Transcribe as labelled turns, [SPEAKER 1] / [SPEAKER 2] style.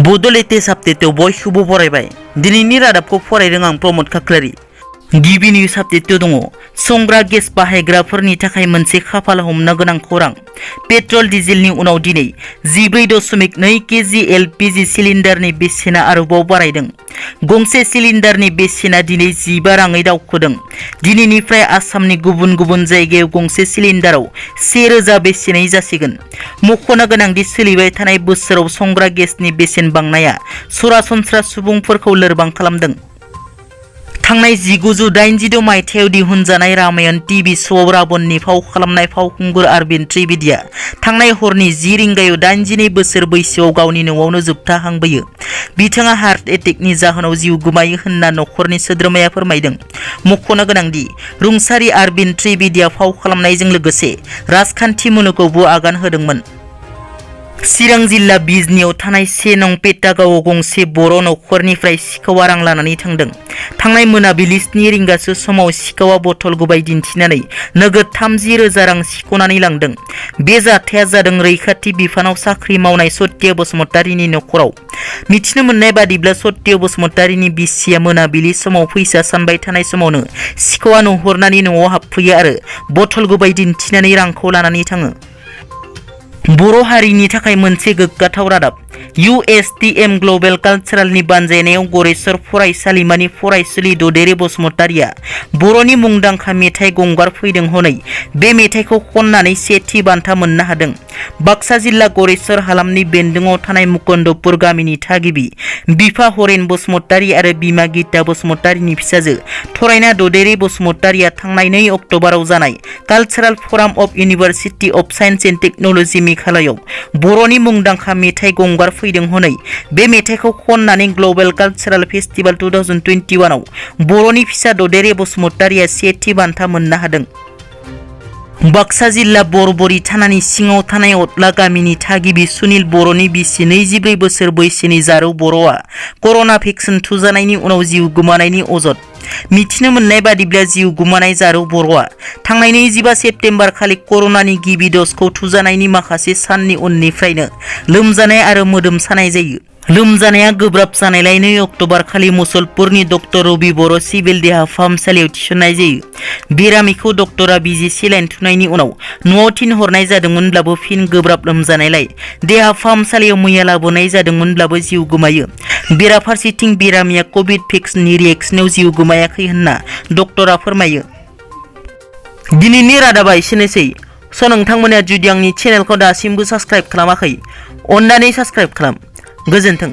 [SPEAKER 1] Bodo latest update बयखौबो बरायबाय दिनैनि रादाबखौ फरायदों आं प्रमोद खाख्लारि गिबि निउज आपडेट दङ संग्रा गेस बाहायग्राफोरनि थाखाय मोनसे खाफाल हमनो गोनां खौरां पेट्रल डिजेलनि उनाव दिनै 14.2 केजि एलपिजि सिलिन्डारनि बेसेना आरोबाव बारायदों गंसे सिलिन्डारनि बेसेना दिनै 15 राङै दावखोदों दिनैनिफ्राय आसामनि गुबुन गुबुन जायगायाव गंसे सिलिन्डाराव 1000 बेसेनै जासिगोन मख'नो गोनांदि सोलिबाय थानाय बोसोराव संग्रा गेसनि बेसेन बांनाया सरासनस्रा सुबुंफोरखौ लोरबां खालामदों थांनाय 1986 मायथाइयाव दिहुनजानाय रामायण टीवी श'आव राबननि फाव खालामनाय फावखुंगुर अरविंद त्रिवेदीया थांनाय हरनि 10 रिंगायाव 82 बोसोर बैसोआव गावनि न'आवनो जोबथा हांबोयो बिथाङा हार्ट एटेकनि जाहोनाव जिउ गोमायो होनना नखरनि सोद्रोमाया फोरमायदों मख'नो गोनांदि रुंसारि अरविंद त्रिवेदीया फाव खालामनायजों लोगोसे राजखान्थि मुलुगावबो आगान होदोंमोन चिरां जिल्ला बिजनियाव थानाय 1 नं पेटागावआव गंसे बर' नखरनिफ्राय सिखावा रां लानानै थांदों थांनाय मोनाबिलि 7 रिंगासो समाव सिखावा बथल गुबाय दिन्थिनानै नोगोद 30,000 रां सिख'नानै लांदों बे जाथाया जादों रैखाथि बिफानाव साख्रि मावनाय सत्य बसुमतारीनि नखराव मिथिनो मोननाय बादिब्ला सत्य बसुमतारीनि बिसिया मोनाबिलि समाव फैसा सानबाय थानाय समावनो सिखावा नुहुरनानै न'आव हाबफैयो आरो बथल गुबाय दिन्थिनानै रांखौ लानानै थाङो बर' हारिनि थाखाय मोनसे गोग्गाथाव रादाब USTM ग्लबेल कालचारेलनि बानजायनायाव गरेस्वर फरायसालिमानि फरायसुलि ददेरे बसुमतारीया बर'नि मुंदांखा मेथाइ गंगार फैदों हनै बे मेथाइखौ खननानै सेथि बान्था मोननो हादों बाक्सा जिल्ला गरेस्वर हालामनि बेन्दोङाव थानाय मुकुन्दपुर गामिनि थागिबि बिफा हरेन बसुमतारी आरो बिमा गीता बसुमतारीनि फिसाजो थरायना ददेरे बसुमतारीया थांनाय 2 अक्ट'बराव जानाय cultural forum of university of science and technology मेघालयआव बर'नि मुंदांखा मेथाइ गंगार फैदों हनै बे मेथाइखौ खननानै ग्लबेल कालचारेल फेस्टिवल 2021 आव बर'नि फिसा ददेरे बसुमतारीया सेथि बान्था मोननो हादों बाक्सा जिल्ला बरबरी थानानि सिङाव थानाय अतला गामिनि थागिबि सुनिल बर'नि बिसि 24 बोसोर बैसोनि जारौ बर'आ कर'ना भेक्सिन थुजानायनि उनाव जिउ गोमानायनि अजद मिथिनो मोननाय बादिब्ला जिउ गोमानाय जारौ बर'आ थांनाय 25 सेप्तेम्बर खालि कर'नानि गिबि द'जखौ थुजानायनि माखासे साननि उननिफ्रायनो लोमजानाय आरो मोदोम सानाय जायो लोमजानाया गोब्राब जानायलाय 2 अक्ट'बर खालि मुसलपुरनि डक्टर रबि बर' सिभिल देहा फाहामसालियाव थिसननाय जायो बेरामिखौ डक्टरा बिजि सेलाइन थुनायनि उनाव न'आव थिनहरनाय जादोंमोनब्लाबो फिन गोब्राब लोमजानायलाय देहा फाहामसालियाव मैया लाबोनाय जादोंमोनब्लाबो जिउ गोमायो बेराफारसेथिं बेरामिया कभिड भेक्सिननि रिएक्सनाव जिउ गोमायाखै होनना डक्टरा फोरमायो दिनैनि रादाबा एसेनोसै नोंथांमोना जुदि आंनि चेनेलखौ दासिमबो साबस्क्राइब खालामाखै अन्नानै साबस्क्राइब खालाम गोजोन्थों।